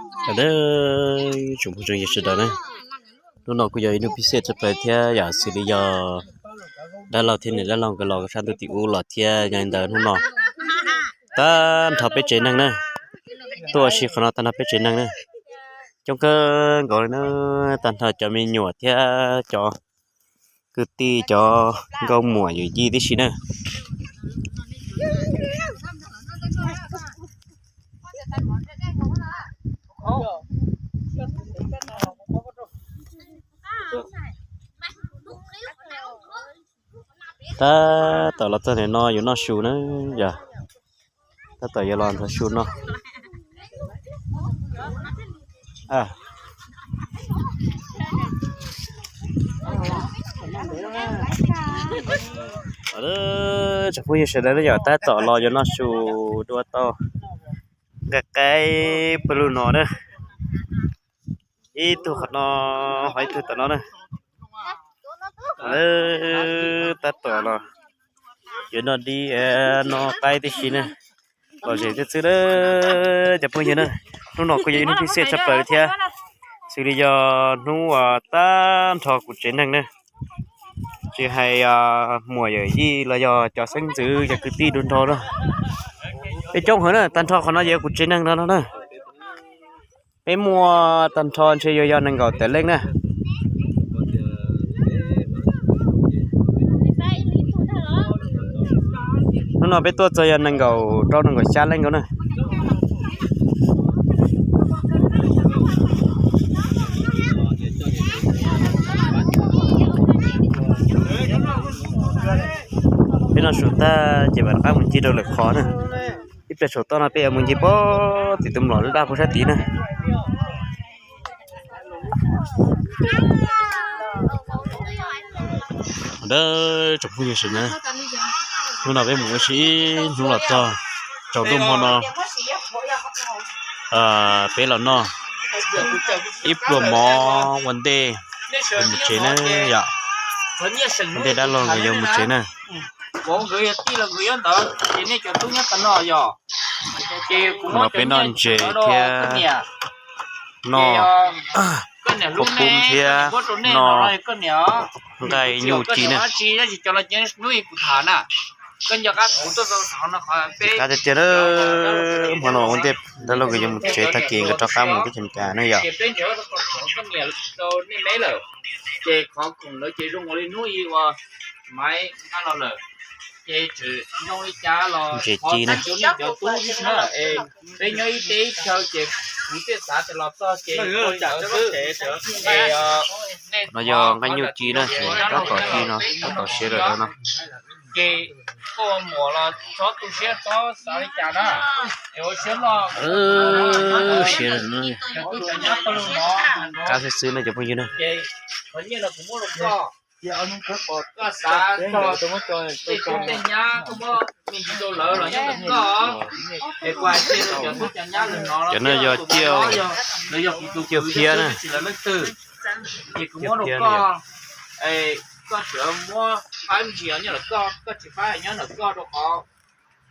Aw, tsoom phooj ywg sawv daws na, hnub no kuj yog ib hnub pib xej tshaj plaws thiab yom, xws li yog dab laug thiab niam dab laug nkawd los sab ntuj tim ub los thiab. Yog li ntawd hnub no tag nrho peb tsev neeg na, tuaj ua si qhov no tag nrho peb tsev neeg na, coob kawg nkaus li na, tag nrho cov me nyuam thiab cov kwv tij, cov nkauj muam yawm yij tib si na. Tab tom los txog ntawm no yuav noj su na yom, tab tom yuav los nrog su no. Tsoom phooj ywg sawv daws na yom, tab tom los yuav noj su dua tau nqaij qaib pawg lug no na, ib tug qhov no, ho ib tug tom no na. Tab tom los yuav noj dib noj qaib tib si na. Lom zem thiab xwb na cov phooj ywg na, hnub no kuj yog ib hnub pib xej tshaj plaws li thiab, xws li yog hnub uas tag nrho kuv tsev neeg na, tsis hais muam yawm yij los yog cov xeeb ntxwv cov kwv tij du nrho na, peb coob heev na, tag nrho qhov no yog kuv tsev neeg no no na. Peb muaj tag nrho ntshe yuav yog nees nkaum tawm leej na. Hnub no peb tuaj txog yog nees nkaum rau nees nkaum xya leej nkaus na. Peb noj su tag ces mam rov qab mus ncig rau lwm qhov na. Ib pliag saum toj no peb yuav mus ncig pem tim tus mlom daj daj puag sab tid na. Ua tsoom phooj ywg sawv daws, hnub no peb mus ua si ib hnub los txog tsaus ntuj hmo no, peb los noj ib pluag mov ua ntej mus tsev na yom. Ua ntej dab laug nkawd yuav mus tsev na. Ntawd ces nej cov tub nyob tag no yog, ces kuv muab no peb noj ntses thiab noj kua pub thiab noj nqaij nyuj ci na. Hnub kuv tuaj qab tiag tiag na, hmo no ua ntej dab laug nkawd yuav mus tsev tag kis nkawd rov qab mus teb chaws Amelikas na yom. Ces qhov khoom ntawd ces zoo ua li hnub ib uas Maiv nqa los lawm, ces tseem zoo li cas los ntses ci na. Cov tub tib si na, peb nyob ib teb ib chaw ces kuv thiaj xav tias los txog ces ua li ntawd xwb. No yog nqaij nyuj ci na, tab tom ci no, tab tom siav lawm no. Ces koj muam los txhob tu siab txhob xav li cas na, es ua siab loj. Siav lawm no, qab xwb xwb no cov phooj ywg na. Ces qhov nyiaj no kuv muab rau koj, koj xav txog tej tub tej nyab, koj muab me ntsis rau lawv los nyob ntawm koj. Es kuv hais tias cov tub cov nyab lawm no, cov no yog ciaj, lawv yog kuv tus kwv, tsis lawv leej twg. Ces kuv muab rau koj, koj tseem muab faib me ntsis nyob ntawm koj, koj tsis faib nyob ntawm koj rau qhov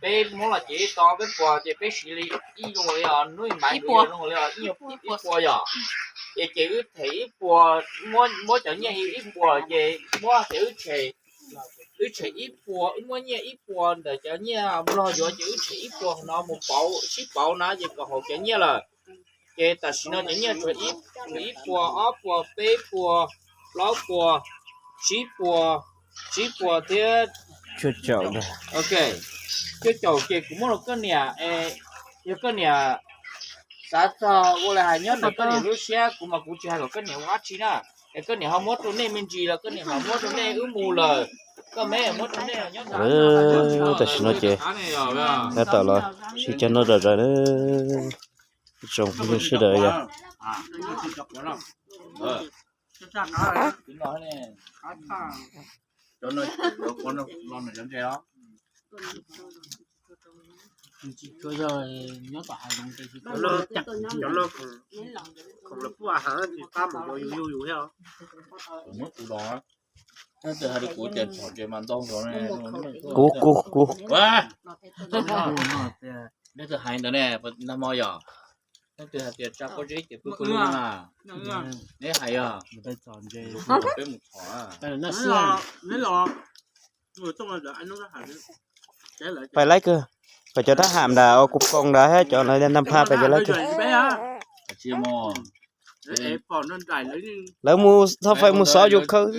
peb muab los ces ib to peb puas ces peb siv li ib zoo li os, hnub ib Maiv zoo li os, ib puas yom. Ces ces wb them ib puas, muab cov nyiaj ib puas ces muab ces wb tshem, wb tshem ib puas, wb muab nyiaj ib puas ntawm cov nyiaj Nplog yuav ces wb tshem ib puas no mus pauv, sib pauv na ces kom haum cov nyiaj lawm. Ces tam sim no cov nyiaj tshuav ib, tshuav ib puas, ob puas, peb puas, plaub puas, tsib puas, tsib puas thiab cuaj caum. Ok, cuaj caum ces kuv muab rau koj niam, yog koj niam xav txog ua li hais nyob ntawm koj niam lub siab, kuv mas kuv tsis hais kom koj niam ua dab tsi na. Es koj niam ho muab rau nej me ntsis los koj niam ho muab rau nej wb mus lawm, koj me muab rau nej nyob ntawm. Tam sim no ces tab tom los sib cog noj zom zaws na, tsoom phooj ywg sawv daws yog. Muab tus los, kuv kuv kuv. Leej twg hais ntawd ne, ntag hmo yom? Leej twg hais tias tsa pob zeb ces pw pw na. Neb hais yog peb mus thov. Pais laij kawg, pais cov thab ham nram ua kuv koos nrad thiab cov nag pha pais cov laij kawg. Lawv mus txog fais mus xov yus khaws.